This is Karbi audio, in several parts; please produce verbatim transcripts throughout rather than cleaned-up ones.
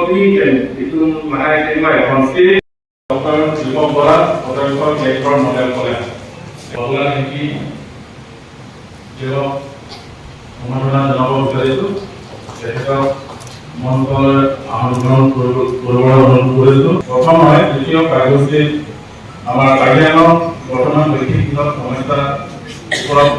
Itum mahai tema এখন state doctor Dipak বৰা, সদস্য কেন্দ্ৰৰ মণ্ডল কলেজ। বগলা নেকি? তেওঁক সম্বৰ্ধনা জনাব বিচাৰিছো। তেখেতক মঞ্চলৈ আহ্বান গ্ৰহণ কৰিব, কৰিবলৈ অনুৰোধ কৰিছো। প্ৰথম হয় দ্বিতীয় কাৰ্যসূচীত আমাৰ কাৰ্বি আংলং বৰ্তমান শৈক্ষিক দিশত সমস্যাৰ ওপৰত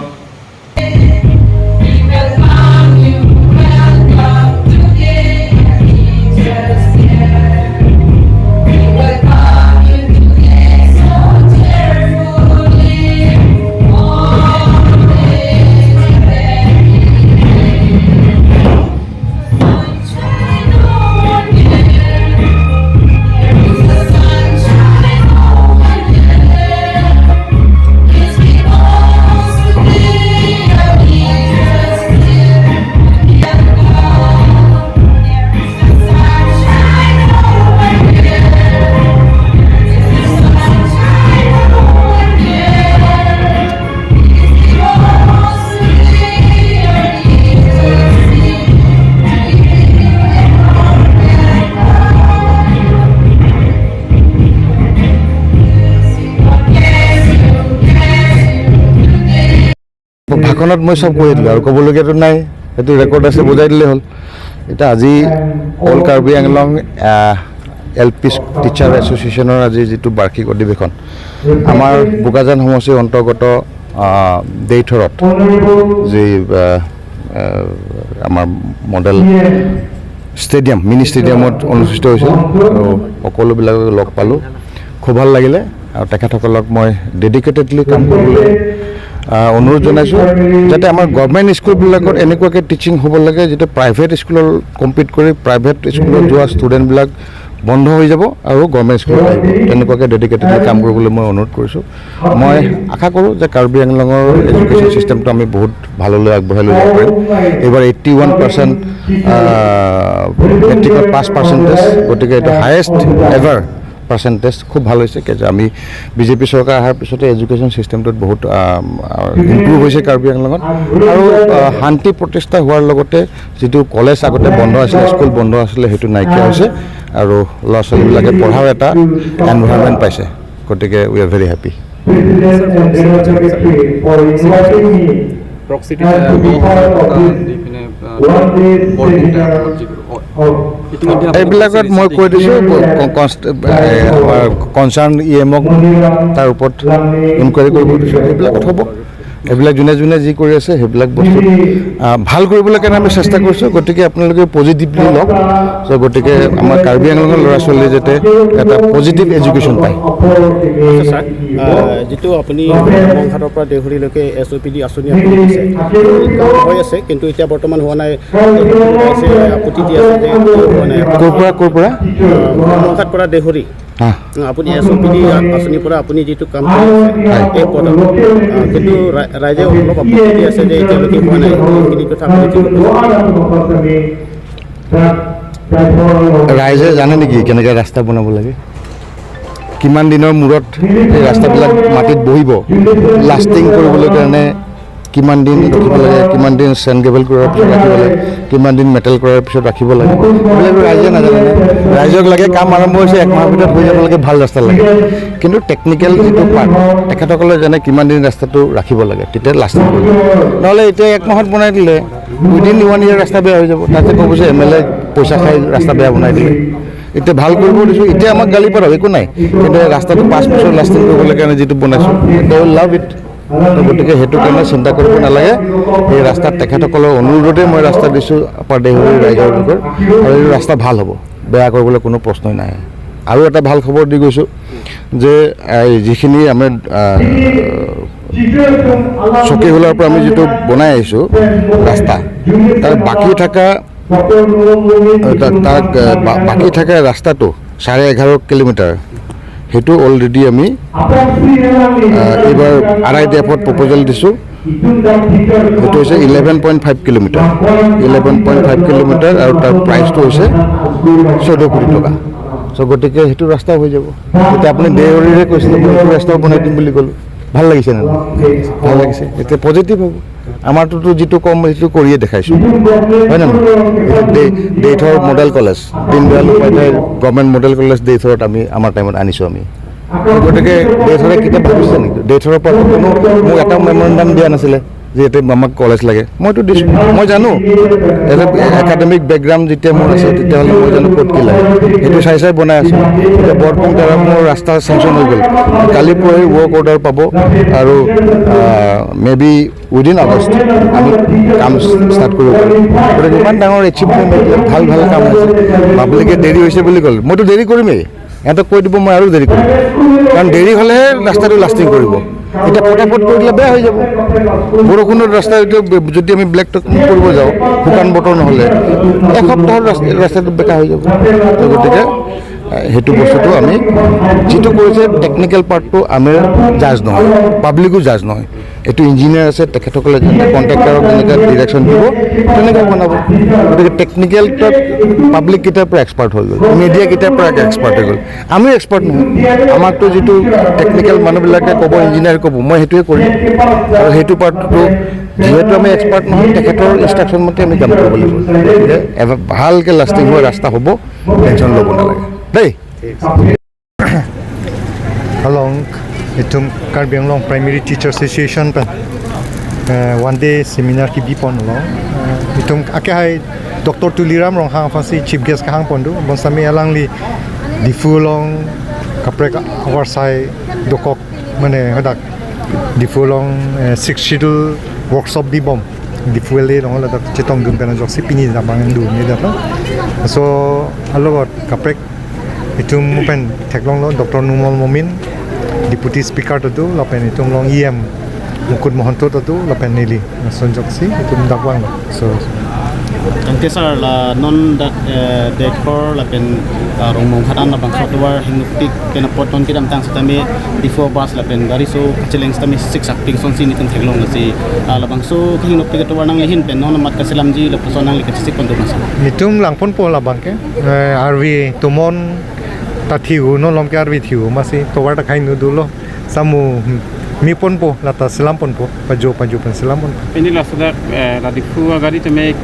ভাষণত মই চব কৈ দিলোঁ আৰু ক'বলগীয়াতো নাই, সেইটো ৰেকৰ্ড আছে, বুজাই দিলে হ'ল। এতিয়া আজি all Karbi Anglong L P teacher এছ'চিয়েশ্যনৰ আজি যিটো বাৰ্ষিক অধিৱেশন, আমাৰ বোকাজান সমষ্টিৰ অন্তৰ্গত আহ, দেইথৰত যি আহ, আহ, আমাৰ মডেল ষ্টেডিয়াম, মিনি ষ্টেডিয়ামত অনুষ্ঠিত হৈছিল আৰু সকলোবিলাকক লগ পালোঁ, খুব ভাল লাগিলে। আৰু তেখেতসকলক মই ডেডিকেটেডলি কাম কৰিবলৈ আহ, অনুৰোধ জনাইছোঁ, যাতে আমাৰ গভৰ্ণমেণ্ট স্কুলবিলাকত এনেকুৱাকৈ টিচিং হ'ব লাগে, যিটো প্ৰাইভেট স্কুলৰ কম্পিট কৰি প্ৰাইভেট স্কুলত যোৱা ষ্টুডেণ্টবিলাক বন্ধ হৈ যাব আৰু গভৰ্ণমেণ্ট স্কুলত আহিব। তেনেকুৱাকৈ ডেডিকেটেডলি কাম কৰিবলৈ মই অনুৰোধ কৰিছোঁ। মই আশা কৰোঁ যে কাৰ্বি আংলঙৰ এডুকেশ্যন ছিষ্টেমটো আমি বহুত ভাললৈ আগবঢ়াই লৈ যাব পাৰিম। এইবাৰ এইটি ওৱান পাৰ্চেণ্ট মেট্ৰিকত পাছ পাৰ্চেণ্টেজ, গতিকে এইটো হায়েষ্ট এভাৰ পাৰ্চেণ্টেজ, খুব ভাল হৈছে। কিয় যে আমি বিজেপি চৰকাৰ অহাৰ পিছতে এডুকেশ্যন ছিষ্টেমটোত বহুত ইমপ্ৰুভ হৈছে কাৰ্বি আংলঙত। আৰু আহ, শান্তি প্ৰতিষ্ঠা হোৱাৰ লগতে যিটো কলেজ আগতে বন্ধ আছিলে, স্কুল বন্ধ আছিলে, সেইটো নাইকিয়া হৈছে আৰু ল'ৰা ছোৱালীবিলাকে পঢ়াৰ এটা এনভাইৰনমেণ্ট পাইছে। গতিকে we are very happy। President and General Secretary for inviting me প্ৰক্সিটি and to be part of this one day seminar of ইতিমধ্যে আপোনালোকে এইবিলাকত মই কৈ দিছোঁ, ক- ক- কনষ্ট- এ, আমাৰ কনচাৰ্ণ ই এমক তাৰ ওপৰত ইনকুৱাৰী কৰিব দিছোঁ, এইবিলাকত হ'ব। এইবিলাক যোনে যোনে যি কৰি আছে, সেইবিলাক বস্তু আহ, ভাল কৰিবলৈ কাৰণে আমি চেষ্টা কৰিছোঁ। গতিকে আপোনালোকে পজিটিভলি লওক। চ' গতিকে আমাৰ কাৰ্বি আংলঙৰ ল'ৰা ছোৱালীয়ে যাতে এটা পজিটিভ এডুকেশ্যন পায়। আচ্ছা ছাৰ, আহ, যিটো আপুনি মংঘাটৰ পৰা দেউহৰীলৈকে এছ অ' পি ডি আঁচনি আপুনি দিছে, কাম হৈ আছে, কিন্তু এতিয়া বৰ্তমান হোৱা নাই। ৰাইজে আপত্তি দি আছে যে কিয় হোৱা নাই। ক'ৰ পৰা, ক'ৰ পৰা? আহ, মংঘাট পৰা দেউহৰী। হা। আপুনি এছ অ' পি ডি আঁচনিৰ পৰা আপুনি যিটো কাম কৰি আছে, হয়। এই পদত, আহ, কিন্তু ৰা- ৰাইজে অলপ আপত্তি দি আছে যে এতিয়ালৈকে হোৱা নাই। এইখিনি কথা আপুনি কি ক'ব? ৰাইজে জানে নেকি কেনেকে ৰাস্তা বনাব লাগে? কিমান দিনৰ মূৰত এই ৰাস্তাবিলাক মাটিত বহিব? লাষ্টিং কৰিবলৈ কাৰণে কিমান দিন ৰখিব লাগে, কিমান দিন চেণ্ড গ্ৰেভেল কৰাৰ পিছত ৰাখিব লাগে, কিমান দিন মেটেল কৰাৰ পিছত ৰাখিব লাগে, এইবিলাক ৰাইজে নাজানে নে? ৰাইজক লাগে কাম আৰম্ভ হৈছে, এক মাহৰ ভিতৰত হৈ যাব লাগে, ভাল ৰাস্তা লাগে। কিন্তু টেকনিকেল যিটো পাৰ্ট, তেখেতসকলে জানে কিমান দিন ৰাস্তাটো ৰাখিব লাগে, তেতিয়া লাষ্টিং কৰিব। নহ'লে এতিয়া এক মাহত বনাই দিলে উইদিন ওৱান ইয়েৰ ৰাস্তা বেয়া হৈ যাব। তাতে ক'ব যে এম এল এ পইচা খাই ৰাস্তা বেয়া বনাই দিলে। এতিয়া ভাল কৰিব দিছোঁ, এতিয়া আমাক গালি পাৰক, একো নাই, কিন্তু এই ৰাস্তাটো পাঁচ বছৰ লাষ্টিং কৰিবলৈ কাৰণে যিটো বনাইছোঁ, they will love it। তো গতিকে সেইটো কাৰণে চিন্তা কৰিব নালাগে। এই ৰাস্তাত তেখেতসকলৰ অনুৰোধতে মই ৰাস্তা দিছোঁ আপাৰ দেউহৰী ৰাইজৰ লোকৰ, আৰু এই ৰাস্তা ভাল হ'ব, বেয়া কৰিবলৈ কোনো প্ৰশ্নই নাই। আৰু এটা ভাল খবৰ দি গৈছোঁ যে এই যিখিনি আমি আহ, চকীহোলাৰ পৰা আমি যিটো বনাই আহিছোঁ ৰাস্তা, তাৰ বাকী থকা আহ, তা- তাক আহ, বা- বাকী থকা ৰাস্তাটো চাৰে এঘাৰ কিলোমিটাৰ, সেইটো অলৰেডি আমি আহ, এইবাৰ আৰ আই ডি এফত প্ৰপ'জেল দিছোঁ। সেইটো হৈছে eleven point five kilometre, eleven point five kilometre আৰু তাৰ প্ৰাইচটো হৈছে চৈধ্য কোটি টকা। চ' গতিকে সেইটো ৰাস্তাও হৈ যাব। এতিয়া আপুনি দেউহৰীৰে কৈছিলে, মই এইটো ৰাস্তাও বনাই দিম বুলি ক'লোঁ, ভাল লাগিছে নে নাই? ভাল লাগিছে। এতিয়া পজিটিভ হ'ব। আমাৰটোতো যিটো কম, সেইটো কৰিয়ে দেখাইছো, হয় নে নহয়? এইটো দে-, দেইথৰ model college, Deendayal Upadhyay government model college দেইথৰত আমি, আমাৰ টাইমত আনিছো আমি। গতিকে দেইথৰে কেতিয়া ভাবিছে নেকি? দেইথৰৰ পৰা কোনো মোক এটা মেমৰেণ্ডাম দিয়া নাছিলে যে ইয়াতে আমাক কলেজ লাগে। মইতো দিছো, মই জানো, এটা একাডেমিক বেকগ্ৰাউণ্ড যেতিয়া মোৰ আছে, তেতিয়াহ'লে মই জানো ক'ত কি লাগে, সেইটো চাই চাই বনাই আছো। এতিয়া বৰপুং তেৰপুঙৰ ৰাস্তা চেংচন হৈ গ'ল, কালি পৰহি ৱৰ্ক অৰ্ডাৰ পাব আৰু মে বি উইদিন আগষ্ট আমি কাম ষ্টাৰ্ট কৰিব পাৰিম। গতিকে ইমান ডাঙৰ এচিভমেণ্ট, এইবিলাক ভাল ভাল কাম হৈছে। পাব্লিকে দেৰি হৈছে বুলি ক'লে, মইতো দেৰি কৰিমেই, সিহঁতক কৈ দিব মই আৰু দেৰি কৰিম, কাৰণ দেৰি হ'লেহে ৰাস্তাটো লাষ্টিং কৰিব। এতিয়া ফটাফট কৰি দিলে বেয়া হৈ যাব। বৰষুণত ৰাস্তা এইটো ব-, যদি আমি ব্লেক টপ কৰিব যাওঁ, শুকান বতৰ নহ'লে এসপ্তাহত ৰাস্তা, ৰাস্তাটো বেকা হৈ যাব। তো গতিকে এ, সেইটো বস্তুটো আমি যিটো কৰিছে, টেকনিকেল পাৰ্টটো আমি জাজ নহয়, পাব্লিকো জাজ নহয়। এইটো ইঞ্জিনিয়াৰ আছে, তেখেতসকলে যেনেকে কণ্ট্ৰেক্টৰক যেনেকে ডিৰেকশ্যন দিব, তেনেকে বনাব। গতিকে টেকনিকেল পাব্লিক কেতিয়াৰ পৰা এক্সপাৰ্ট হৈ গ'ল, মিডিয়া কেতিয়াৰ পৰা এক্সপাৰ্ট হৈ গ'ল, আমিও এক্সপাৰ্ট নহয়। আমাকতো যিটো টেকনিকেল মানুহবিলাকে ক'ব, ইঞ্জিনিয়াৰ ক'ব, মই সেইটোৱে কৰিম। আৰু সেইটো পাৰ্টটো যিহেতু আমি এক্সপাৰ্ট নহয়, তেখেতৰ ইনষ্ট্ৰাকশ্যন মতে আমি কাম কৰিব লাগিব। গতিকে এবাৰ ভালকে লাষ্টিং হোৱা ৰাস্তা হ'ব, টেনশ্যন ল'ব নালাগে দেই। Along, itum Karbi Anglong Primary Teachers Association pen, eh, one day seminar kebipon along. Eh, itum akehai Doctor Tuliram Ronghang aphansi chief guest kehang pon do. Bonsitame alangli Diphu along kaprek avarsai dokok, mane hadak Diphu along, eh, Sixth Schedule workshop bibom. Diphu Valley along ladak chetongdun pen ajoksi pini damang dun ni dak lo. So, alogot kaprek itum pen theklonglo Doctor Numal Momin, Deputy Speaker ta do, lapen itum along E M Mukut Mahanta ta do, lapen neli. Lason ajoksi itum dak vanglo. So, tangte sir, la non dak, eh, Deithor lapen, ah, Rongmong Khadan labangso atovar hingnopik pen apot non kedamtang sitame Diphu bus lapen gari so kacheleng sitame siksak pik asonsi netum theklong, lasi, ah, labangso hingnopik atovar nangli ahin pen non amat kaselamji lapuson nangli kachesik pon do ma sir? Netum langponpo labang ke, eh, arvi tomon ta thiu, non malom ke arvi thiu, masi tovar ta khai nu dolo. Samu, hmm, meponpo, lata selamponpo, pajo pajo pen selamponpo. Pini laso dak, eh, la Diphu agari tame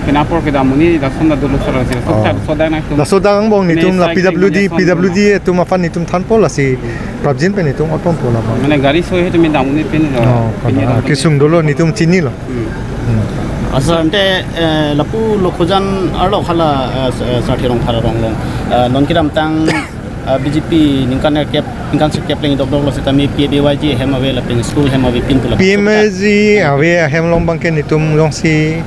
pen apor kedam un-e, lason ta dolo sir, lasi laso Oh. dak, laso dak nangtum. Laso dak angbong netum la cycling P W D, mane lason P W D atum aphan netum thanpo, lasi prapjin pen netum otompo labang. Mane gari so he tame dam un-e pini la. Oh, pini pada la kesung dolo netum chinilo. Hmm. Hmm. Asa ante, eh, lapu Lokhojan arlo hala, eh, s-, eh, Sarthe Rongphar arong along, eh, non kedamtang, eh, B J P ningkan nerkep, ningkan sirkep leng dokdok lo sitame P M A G I hem ave lapen school hem ave pintu lapen P M A G I ave ahem along abangke netum jongsi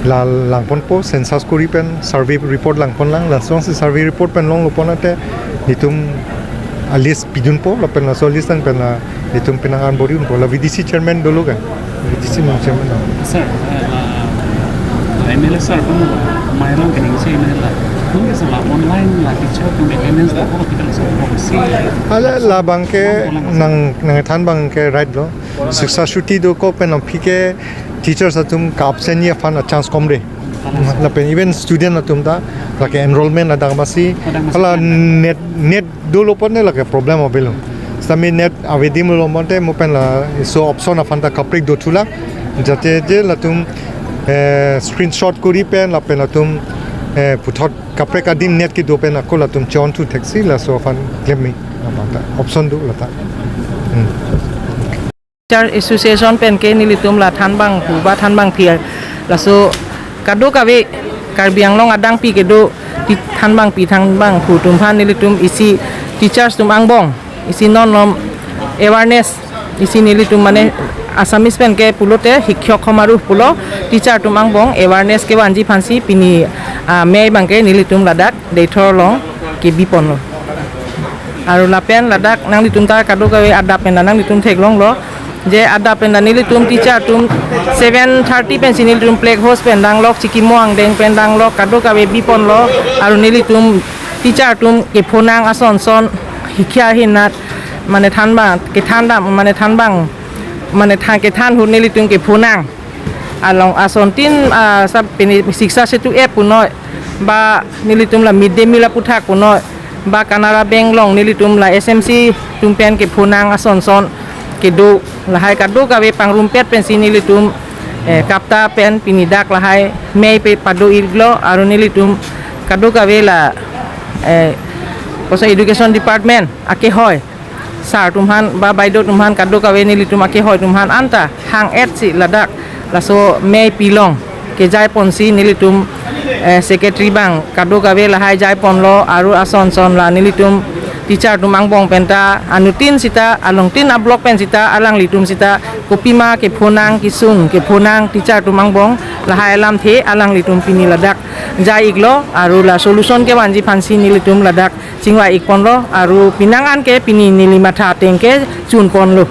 la langponpo, census kori pen survey report langponlang, lasonsi survey report pen longlo pon ate netum a list pidunpo, lapen laso list tang pen la netum penang an bor-i unpo, la V D C chairman dolo ka. V D C mung chairman dolo. Sir, eh, la, la M L A sir, tum Mairong kening si M L A la. Tum ke sir la online la teacher tum attendance la ko kita la sir ko si. Hala labang ke nang, nangthan abang ke right lo. Shiksha Sruti dokok pen aphi ke teachers atum ka-absent-ji aphan a-chance komre. Lapen even student atum ta lake enrollment ladak masi. Hala NET, NET dolo pon ne lake problem avelo. Sitame NET avedim lo monte mo pen laso option aphan ta kaprek dothulang. Jate je latum, eh, screenshot kori pen lapen latum, eh, puthot kaprek adim NET kedo pen ako latum chonthu theksi laso aphan klemji. Aphan ta option do lata. Hmm. Teacher Association pen ke nelitum la thanbang pu ba thanbang phir. Laso kadokave Karbi Anglong adangpi kedo ti thanbangpi thanbang pu atum aphan nelitum isi teachers atum angbong isi non non awareness isi nelitum mane Assamese pen ke pulote Shikhok Somaroh pulo, teacher atum angbong awareness kevanji aphansi pini, ah, amei abangke nelitum ladak Deithor along kebiponlo. Aru lapen ladak nanglitum ta kadokave adap pen nanglitum theklonglo. Je adap pen nelitum teacher atum seven thirty pensi nelitum flag hoist pen danglok, chikimo angdeng pen danglok, kadokave biponlo. Aru nelitum teacher atum kephonang ason son, hikya hinat, mane thanbang, kethan dam, mane thanbang, mane than, kethan ahut nelitum kephonang. Along asontin, ah, sab pini Shiksha Setu app punoi, ba nelitum la mid day meal aputhak punoi, ba Canara Bank along nelitum la S M C atum pen kephonang ason son kedo, lahai kadokave pangrumpet pensi nelitum Eh, KAPTA pen pini dak lahai mei pe pado-iklo, aru nelitum kadokave la, eh, kosa education department akehoi sir atum aphan ba baido atum aphan, kadokave nelitum akehoi atum aphan anta hang-et si ladak laso mei pilong kejai ponsi nelitum, eh, secretary abang kadokave lahai jai ponlo, aru ason son la nelitum teacher atum angbong penta anuttin sita alongtin a-block pen sita alanglitum sita kopima kephonang, kesung kephonang teacher atum angbong lahai alamthe alanglitum pini ladak jai-iklo, aru la solution kevanji aphansi nelitum ladak chingvai-ik ponlo, aru penang an ke pini neli matha ateng ke chun ponlo.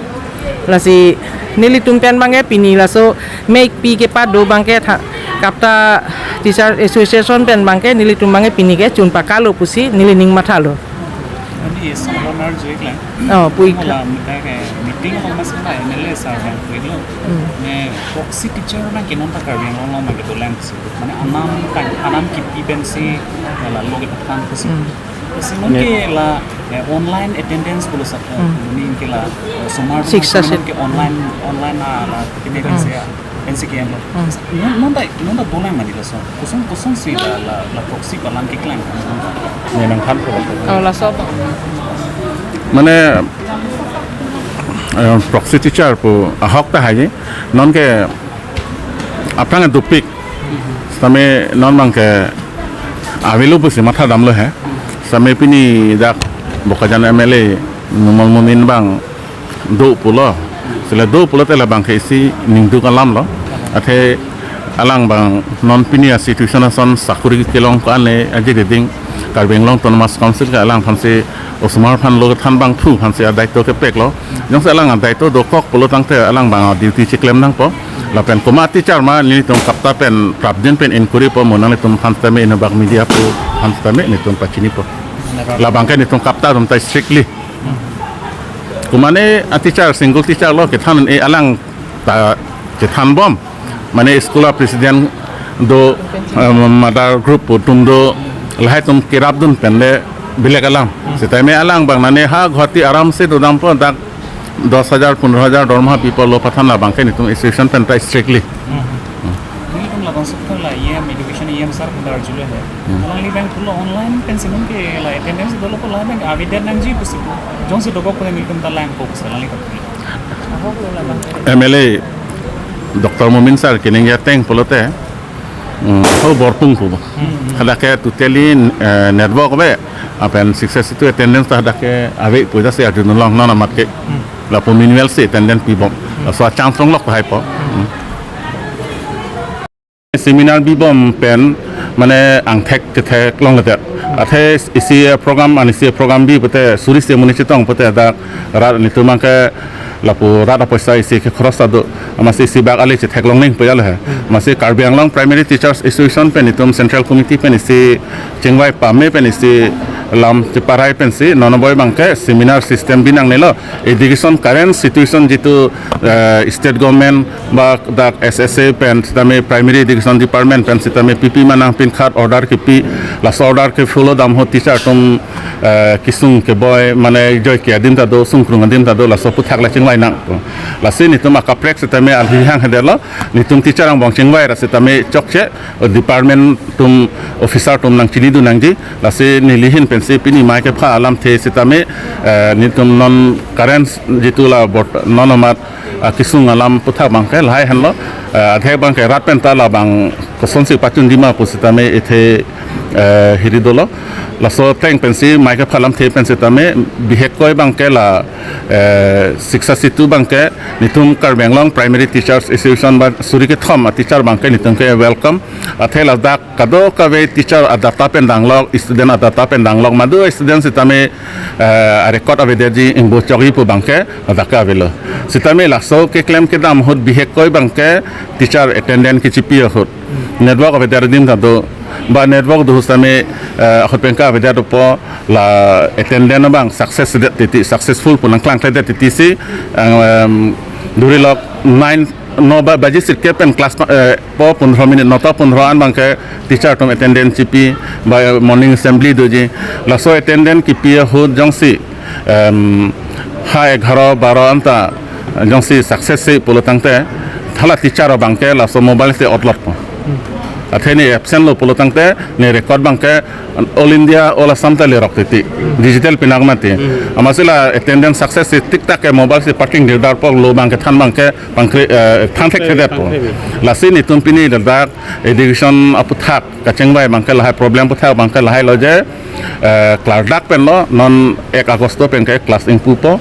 Lasi nelitum pen abangke pini laso mei pi kepado abangke tha-, KAPTA Teacher Association pen abangke nelitum abangke pini ke chun pakalo pusi neli ning mathalo. Ani summer joi klang. Oh, pu-ik. Hola, mita ke meeting along mas na M L A sir abang pu-iklo. Hmm. Ne proxy teacher nangke non ta Karbi Anglong along abangke dolang si. Mane anam kan, anam kipi pensi la lo ke tang si. Hmm. Si non ke la, eh, online attendance pulo sa, eh, Hmm. Mane ke la, eh, summer Six session. Non ke online, online na la kene Hmm. pensi ya. N C K M lo. Hmm. Non, non ta, non ta dolang mani laso. Koson, kosonsi la, la, la proxy palang keklang. Ne nangthan pulo. Oh, laso apa? Mane, eh, proxy teacher pu ahok ta haji. Non ke aphrang dopik. Sitame non abangke avelo pusi matha damlo he. Sitame pini dak Bokajan M L A Numal Momin abang do pulo. Sila do pulote labangke isi ningduk alamlo. Athe alang abang non pini a-situation ason sakori kelong ko-an le aje deding Karbi Anglong Autonomous Council ke alang aphansi osomar aphan lo kethan abangphu aphansi adaito kepeklo. Jongsi alang adaito dokok pulo tangte alang abang duty cheklem nangpo. Lapen komat teacher ma nelitum KAPTA pen prapjin pen inquiry po mo nanglitum aphan sitame inobak media pu aphan sitame nelitum pachinipo. Labangke nelitum KAPTA atum ta strictly. Komane a-teacher, single teacher lo kethan e alang ta chethan bom. Mane school a-president do, eh, mother group atum do lahai atum kerapdun pen le bilek alam. Sitame alang abang nane ha Guwahati aramse dodampo dak dos hajar, pondro hajar dorma pipo lo pathan labangke nelitum association pen ta strictly. Nelitum labangso la E M, education E M sir pen ta arjulo he. Hmm. Alangli abang pulo online pensi non ke la attendance dolo ko la abang avedet nangji pusi pu. Jongsi dokok pen nelitum ta lang ko pusi alangli ta pulo. M L A Doctor Momin sir keningje ateng pulote, hmm, ho borpung pu. Hmm. Hadak ke totally, eh, network ave, apen success itu attendance ta hadak ke ave pu jasi arjulong non amat ke. Hmm. Lapu minimal si attendance pibom. Hmm. Laso chance longlok hai po. Hmm. Seminar bibom pen mane angthek kethek longledet. Athe isi program, an isi program bi pute suri si muni chetong pute dak rat nelitum abangke lapu rat apoisa isi ke khoros ta do. Amatsi isi bak ale chetheklong ning puyal he. Amatsi Karbi Anglong Primary Teachers Association pen nelitum Central Committee pen isi chingvai pame pen isi lam cheparai pensi non aboi abangke seminar system bi nangnelo. Education current situation jitu, eh, state government ba dak S S A pen sitame primary education department pen sitame pipi manang pinkhat order kipi, laso order ke follow dam ho teacher atum, eh, kesung keboi mane joi ke adim ta do, sungkrung adim ta do, laso aputhak la chingvai nang. Lasi nelitum akaprek sitame alhi hang hedetlo, nelitum teacher angbong chingvai ra sitame chokche, department atum officer atum nangchini dun nangji, lasi neli ahin pensi pini mei kepha alamthe sitame, eh, nelitum non current jitu la bot non amat, ah, kesung alam aputhak abangke lahai henlo, eh, adhe abangke rat pen ta labang kosonsi pachunji ma pu sitame ethe, eh, hiri dolo. Laso ateng pensi mei kepha alamthe pen sitame bihek koi abangke la, eh, Shiksha Setu abangke nelitum Karbi Anglong Primary Teachers Association ba suri kethom a-teacher abangke nelitum ke welcome. Athe ladak kadokave teacher a-data pen danglok, student a-data pen danglok, madu student sitame, eh, record avedetji ingbo chokji pu abangke ladak ke avelo. Sitame laso keklem kedam ahut bihek koi abangke teacher attendance kechipi ahut network avedet adim ta do, ba network do sitame, eh, ahut pen ke avedet dopo, la attendance abang success det titi, successful pu nangklangkledet titi si, em, durilok nine, no ba baji sirkep pen class, eh, po pondro minute, no ta pondro an abangke teacher atum attendance chipi, ba morning assembly doji. Laso attendance kipi ahut jongsi, em, ha egharo baro anta jongsi success si pulo tangte, Hala teacher abangke laso mobile si otlot po. Athe ne absent lo pulo tangte ne record abangke all India, all Assam ta lerok titi. Digital pinak mati. Amatsi la attendance success si tik tak ke mobile si pating dirdar po, lo abangke than abangke pangkri, eh, than thek thedet po. Lasi netum pini ladak education aputhak kachingvai abangke lahai problem aputhak abangke lahai lo je, eh, klardak pen lo non ek August pen ke class ingpu po.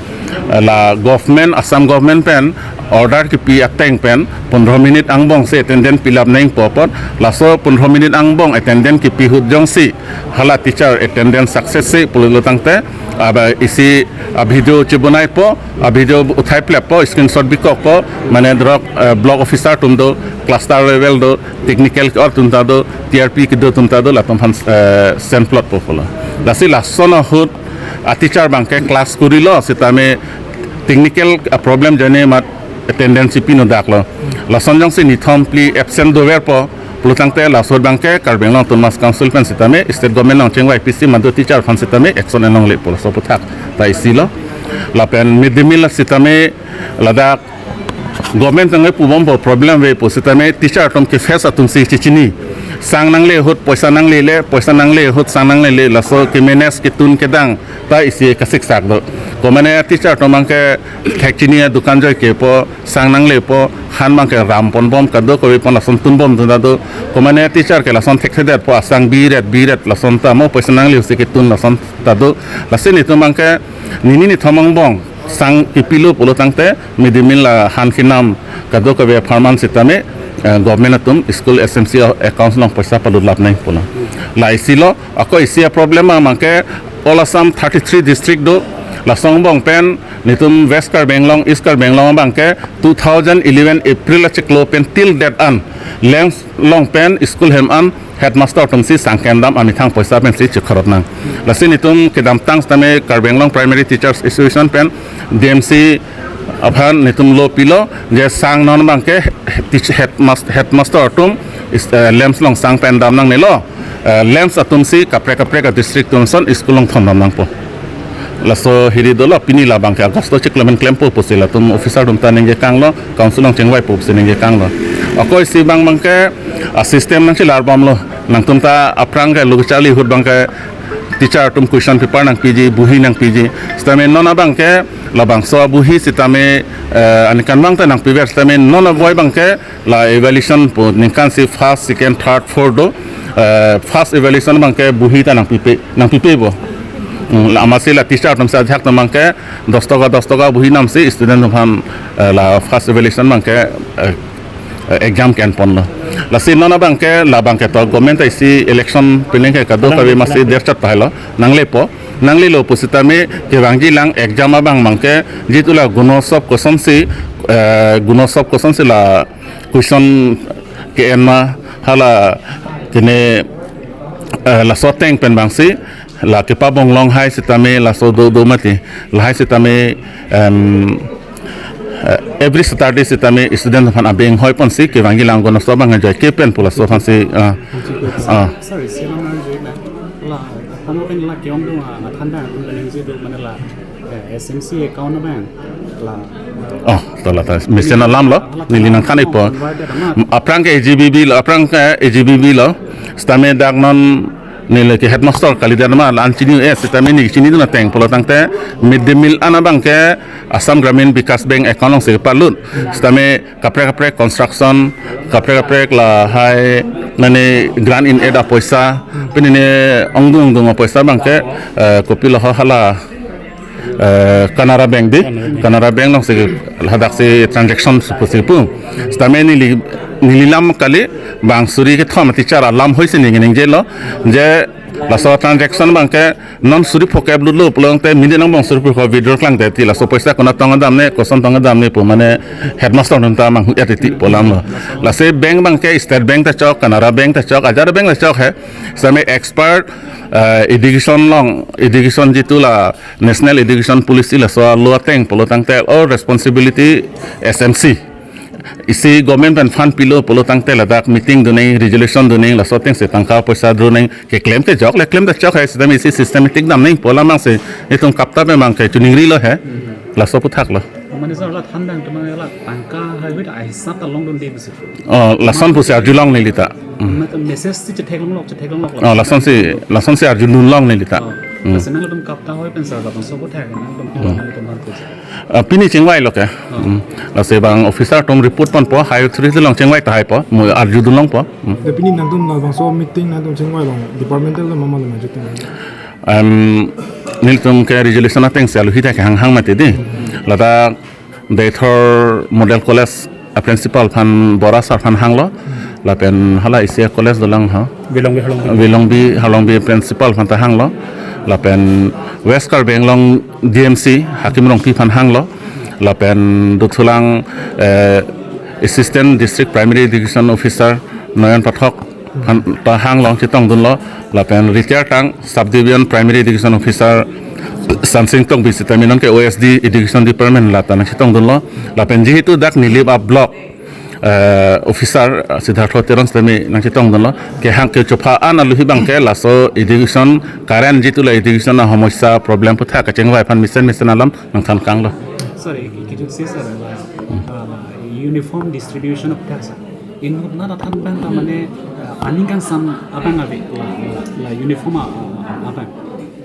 Eh, la government, Assam government pen order kipi ateng pen pondro minute angbong si attendance pilap nangpo apot, laso pondro minute angbong attendance kipi ahut jongsi hala teacher attendance success si pulo tangte, aba isi a video chibonai po, a video uthai plep po, screenshot bikok po, mane drok, eh, block officer atum do, cluster level do, technical ke-ot atum ta do, T R P kedo atum ta do, latum aphan, eh, send plot po pulo. Lasi lason ahut a teacher abangke class kurilo sitame technical, ah, problem jane mat attendance pinudak lo. Lason jongsi nithom phli absent dover po pulo tangte laso abangke Karbi Anglong Autonomous Council pen sitame state government along chingvai pisi madu teacher aphan sitame action enlongle pulo, laso aputhak ta isi lo. Lapen mid day meal sitame ladak government tangke pubom po problem ave pu sitame teacher atum ke face atum si chichini. Sang nangle ahut, poisa nanglele, poisa nangle ahut sang nanglele, laso ke manage ketun kedang ta isi kasiksak do. Komane teacher atum abangke thekchini adukan joike po, sang nangle po, han abangke ram ponbom, kadokave pon lason tunbom atum ta do. Komane teacher ke lason thekthedet po, asang biret biret lason ta mo, poisa nangle ahut si ketun lason ta do. Lasi netum abangke nini nithom angbong sang kipilo pulo tangte mid day meal la han kinam kadokave apharman sitame, eh, government atum school S M C account along poisa palut lap nangpo pulo. La isi lo, ako isi a problem abangke all Assam thirty-three district do, laso angbong pen netum West Karbi Anglong, East Karbi Anglong abangke two thousand eleven April achiklo pen till date an LAMPS along pen school hem an headmaster atum si sang kendam amethang poisa pensi chekharot nang. Lasi netum kedamtang sitame Karbi Anglong Primary Teachers Association pen D M C aphan netum lo pilo je sang non abangke teach-, headmas-, headmaster atum is, eh, LAMPS along sang pen dam nangnelo, eh, LAMPS atum si kaprek kaprek a district atum ason school along thondam nangpo. Laso hiri dolo, pini la abangke August achiklo pen klempo pusi latum officer atum ta ningje kanglo, council along chingvaipo pusi ningje kanglo. Ako isi abang abangke a system nangchelar bomlo. Nangtum ta aphrang ke lo kacharli ahut abangke teacher atum question paper nangpiji, buhi nangpiji. Sitame non abangke labangso abuhi sitame, eh, aningkan abang ta nangpiver sitame non aboi abangke la evaluation pu ningkan si first, second, third, fourth do, eh, first evaluation abangke buhi ta nangpipe, nangpipe bo. Hmm, la amatsi la teacher atum si ajahak atum abangke dos toka, dos toka buhi namsi student atum aphan, eh, la first evaluation abangke, eh, eh, exam ke-en ponlo. Lasi non abangke, la abangke to government isi election pining ke kadokave masi derchot tahai lo, nanglepo. Nanglelo pusitame kevangji lang exam abang abangke jitu la Gunosop kosonsi, eh, Gunosop kosonsi la question ke-en ma hala kene, eh, laso ateng pen abangsi la kepabong longhai sitame laso do do mati, lahai sitame, em, eh, every Saturday sitame student aphan abeng hoi ponsi kevangji lang Gunosop abang ajoike pen pu laso aphansi, ah, ah. Sorry, si namar je na la, tamo pen la ke-ongdung, ah, than abang pen ningje do mane la, eh, S M C account abang la. Oh, to la ta mesen alam lo, neli nangthan-ikpo. Aphrang ke A G B B lo, aphrang ke A G B B lo. Sitame dak non neli ke headmaster kalidet ma la-an chini-e, sitame neli chinidun ateng pulo tangte mid day meal an abangke Assam Gramin Vikas Bank account alongsi palut. Sitame kaprek kaprek construction, kaprek kaprek lahai mane grant in aid apoisa, pini ne ongdung ongdung apoisa abangke, eh, kopilo ho hala, eh, Canara Bank di, Canara Bank alongsi hadaksi transaction si pu si pu. Sitame neli, neli lam kali bang suri kethom teacher alam hoisi neli ningjelo je laso transaction abangke non suri phokep lutlo pulo tangte minute angbong suri phokep withdraw klangte ti laso poisa konat tong damne, koson tong damne pu mane headmaster atum ta manghu-et titi pu alam lo. Lasi bank abangke State Bank ta chok, Canara Bank ta chok, ajar bank ta chok he. Sitame expert, eh, education along, education jitu la National Education Policy laso alo ateng pulo tangte all responsibility S M C. Isi government pen fund pilo pulo tangte ladak meeting do nang, resolution do nang, laso atengsi tangka poisa do nang, keklem kejok le klem ta chok he, sitame isi systematic dam nangpo, la abangsi itum kapta pen abangke chuningrilo he. Laso aputhak lo. Mane sir, la than abang te mane la tangka hai bit ai sat ta longdunde pusi. Oh, lason pusi arjulong neli ta. Hmm. Mane message si chetheklonglok, chetheklonglok. Oh, lasonsi, lasonsi arjudunlong neli ta. Oh. Hmm. Lasi nangtum kapta hoi pen sir, labangso aphuthak nangtum, hmm, nangtum aphan pusi. Ah, pini chingvailo ke. Oh. Hmm. Lasi bang officer atum report ponpo, high authority along chingvai tahaipo, mo arjudunlongpo. Hmm. Te pini nangtum labangso meeting nangtum chingvai along departmental along mama along ajutin. Em, nelitum ke resolution ateng si aluhi ta kehang hang mati di. Ladak Deithor Model College a principal aphan Bora sir aphan hanglo. Lapen hala isi a college dolang ha. Wilongbi, Harlongbi. Wilongbi, Harlongbi principal aphan ta hanglo. Lapen West Karbi Anglong D M C Hakim Rongpi aphan hanglo. Lapen dothulang, eh, Assistant District Primary Education Officer Noyon Pathak aphan ta hanglo, chetongdunlo. Lapen retired tang Sub Division Primary Education Officer Sansing Tokbi sitame non ke O S D Education Department la ta nangchetongdunlo. Lapen jihetu dak Nilip a block, eh, officer, eh, Siddhartha Teron sitame nangchetongdunlo. Kehang kechopha an aluhi abang ke laso education current jitu la education a homosya problem aphuthak kachingvai aphan mesen mesen alam nangthan kanglo. Sorry, ki-, kitu si sir, la, la, la uniform distribution aphuthak sir. Inut na ta than abang ta mane, uh, aning kangsam abang ave, la, la, la uniform a, a, a, abang.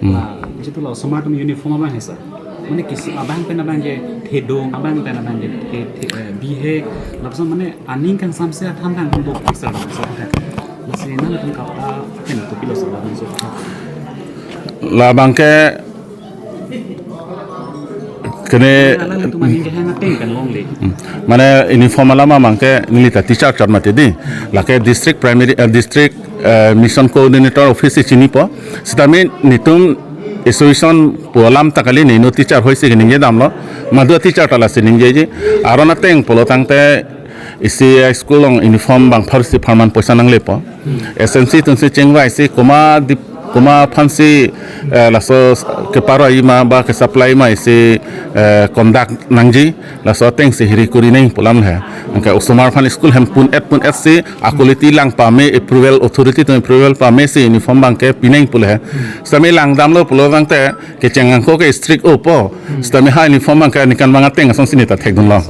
Hmm. La, jitu la osomar atum uniform abang hai sir. Mane kisi abang pen abang ke thedung, abang pen abang ke the, the, eh, bihe, lapuson mane aning kangsam si than abang pon do sir, sir. Lasi nangtum kapta pen kopilo sir, labangso. Labang ke kene, nangtum aning kehang ateng pen longle. Hmm. Mane uniform alam abang ke neli ta teacher chot mati di. Lake district primary, eh, district, eh, mission coordinator office si chinipo. Sitame netum association pu alam ta kali, ne inut teacher hoi si keningje damlo. Madu teacher ta lasi ningjeji. Aron ateng pulo tangte isi a school along uniform bang phar si pharman poisa nanglepo. S N C atum si chingvai si komat di, komat aphan si, eh, laso keparo-i ma ba kesupply ma isi, eh, conduct nangji, laso ateng si hiri kuri nangji pu alam he. Anke osomar aphan school hem pun-et pun-et si a quality lang pame, approval, authority atum approval pame si uniform abang ke pi nangji pu le he. Sitame lang damlo pulo tangte kecheng angko ke strict opo. Sitame ha uniform abang ke aningkan abang ateng asonsi ne ta thekdunlo.